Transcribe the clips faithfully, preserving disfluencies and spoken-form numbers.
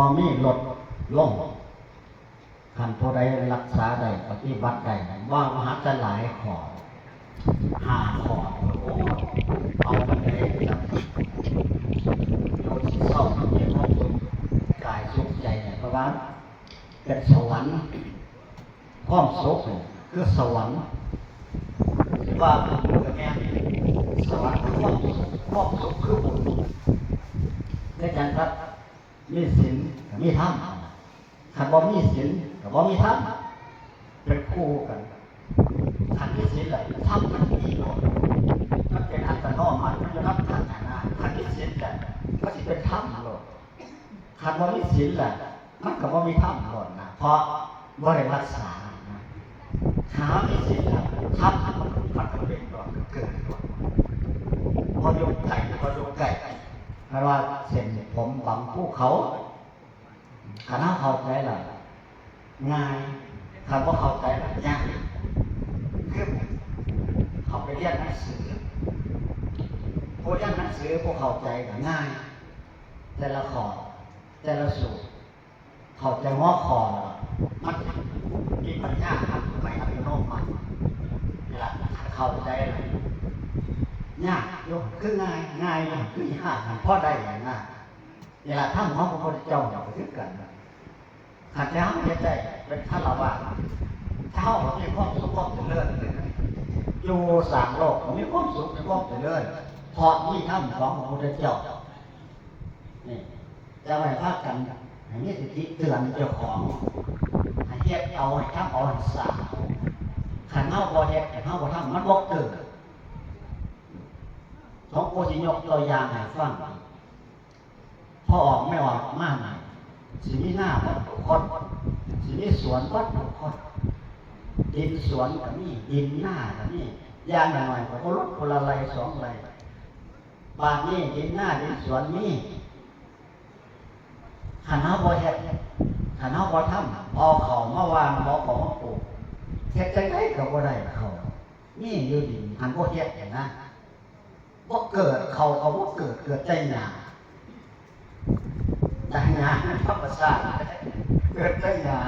พอมีลดลง คันผู้ใดรักษาได้ ปฏิบัติได้ ว่ามหาจะหลายข้อ ห้าข้อ โอ้ เอาไปเลยครับ โยนสิเศร้า เก็บความสุข กายสุขใจเนี่ย เพราะว่าเป็นสวรรค์ ความสุขเนี่ยคือสวรรค์ ว่าบุญคือแม่น สวรรค์คือความสุข ความสุขคือบุญ เป็นหยังครับ มีศีลก็มีธรรม คันบ่มีศีลก็บ่มีธรรม เป็นคู่กัน คันมีศีลแล้วธรรมมันมีโลด มันเป็นอัตโนมัติ มันอยู่นำกันนะ คันมีศีลแล้วมันสิเป็นธรรมโลด คันบ่มีศีลแล้วมันก็บ่มีธรรมโลดนะ เพราะบ่ได้รักษานะ ถ้ามีศีลแล้วธรรมมันก็เป็นโลด เกิดโลด บ่อยู่ไกล บ่อยู่ไกล เพราะว่าเส้นผมบังภูเขา คันเฮาเข้าใจแล้วง่าย คันบ่เข้าใจแล้วยาก คือเขาไปเรียนหนังสือ ผู้เรียนหนังสือผู้เข้าใจก็ง่าย แต่ละข้อ แต่ละสูตร เข้าใจหัวข้อแล้ว มันมีปัญญาทำไปอัตโนมัติ นี่ล่ะ เข้าใจแล้วยากอยู่ คือง่าย ง่ายอยู่ คือยาก มันพอได้นะ นี่ล่ะ ธรรมของพระพุทธเจ้าเนี่ยก็คือกัน คันแต่เฮาเฮ็ดได้เป็นฆราวาส เฮาก็มีความสุขความเจริญ อยู่สร้างโลกก็มีความสุขมีความเจริญ เพราะมีธรรมของพระพุทธเจ้า นี่ จะให้พากันให้มีสติเตือนเจ้าของ ให้เฮ็ดเอา ให้ทำเอา ให้สร้างเอา คันเฮาบ่เฮ็ด คันเฮาบ่ทำ มันบ่เกิด หลวงปู่สิยกตัวอย่างให้ฟัง พอออกแม่ออกมาใหม่ สิมีนาเบิดทุกคน สิมีสวนเบิดทุกคน ดินสวนก็มี ดินนาก็มี อย่างน้อยๆก็บ่ลดคนละไร่สองไร่ บาดนี้ดินนาดินสวนมี คันเฮาบ่เฮ็ด คันเฮาบ่ทำ เอาเข้ามาหว่าน เอาเข้ามาปลูก เฮ็ดจั่งใดก็บ่ได้เข้า มีอยู่ดิน คันบ่เฮ็ดหั้นนะ บ่เกิด เข้าก็บ่เกิด เกิดแต่หญ้า แต่หญ้าธรรมชาติ เกิดแต่หญ้า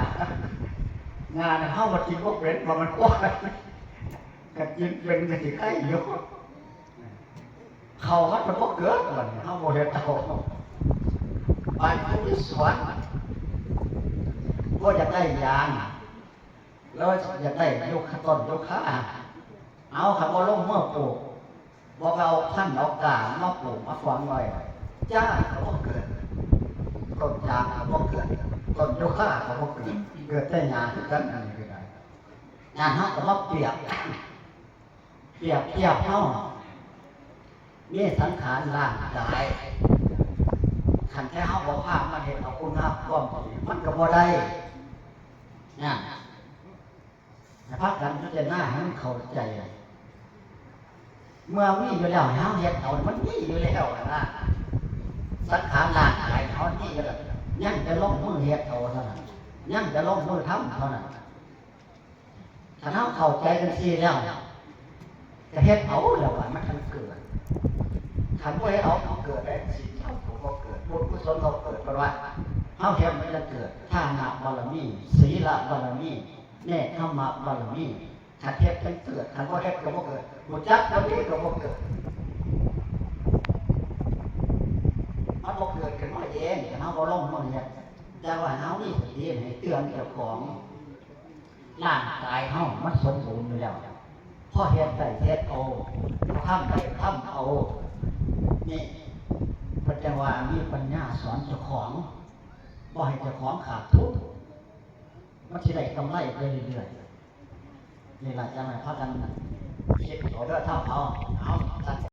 หญ้าน่ะเฮาก็กินบ่เป็น เพราะมันอ้วน ก็กินเป็นก็สิไคอยู่ เข้ามันก็บ่เกิด บัดนี้เฮาบ่เฮ็ดเอา บาดผู้มีสวน บ่อยากได้ยาง แล้วอยากได้ยูคา ต้นยูคา เอา คันบ่ลงมือปลูก บ่ไปเอาพันธุ์เอาก้ามาปลูกมาฝังไว้ จ้าก็บ่เกิด ต้นจาก็บ่เกิด ต้นยูคาก็บ่เกิด เกิดแต่หญ้าคือกัน อันนี้ก็ได้ งานเฮาก็มาเปรียบ เปรียบเทียบเฮา มีสังขารร่างกาย คันแต่เฮาบ่พามาเฮ็ดเอาคุณงามความดี มันก็บ่ได้ นะ ให้พากันพิจารณาให้มันเข้าใจ เมื่อมีอยู่แล้วให้เฮาเฮ็ดเอา มันมีอยู่แล้วนะ สังขารร่างกายเฮามีอยู่แล้ว ยังแต่ลงมือเฮ็ดเอาเท่านั้น ยังแต่ลงมือทำเท่านั้น ถ้าเฮาเข้าใจจังซี่แล้ว ก็เฮ็ดเอาแล้วว่ามันจั่งเกิด คันบ่เฮ็ดเอา มันเกิดได้ ศีลเฮาก็บ่เกิด บุญกุศลก็เกิด เพราะว่าเฮาเฮ็ดมันจั่งเกิด ทานบารมี ศีลบารมี เนกขัมมบารมี คันเฮ็ดจั่งเกิด คันบ่เฮ็ดก็บ่เกิด รู้จักก็ดีก็บ่เกิด มันบ่เกิดขึ้นมาเอง คันเฮาบ่ลงมือเฮ็ด แต่ว่าเฮามีสติให้เตือนเจ้าของ ร่างกายเฮามันสมบูรณ์อยู่แล้ว พอเฮ็ดได้เฮ็ดเอา ทำได้ทำเอา นี่ เพิ่นจั่งว่ามีปัญญาสอนเจ้าของ บ่ให้เจ้าของขาดทุน มันสิได้กำไรไปเรื่อยๆ นี่ล่ะ จั่งให้พากันคิดเอาเด้อ ทำเอา เอา ท่าน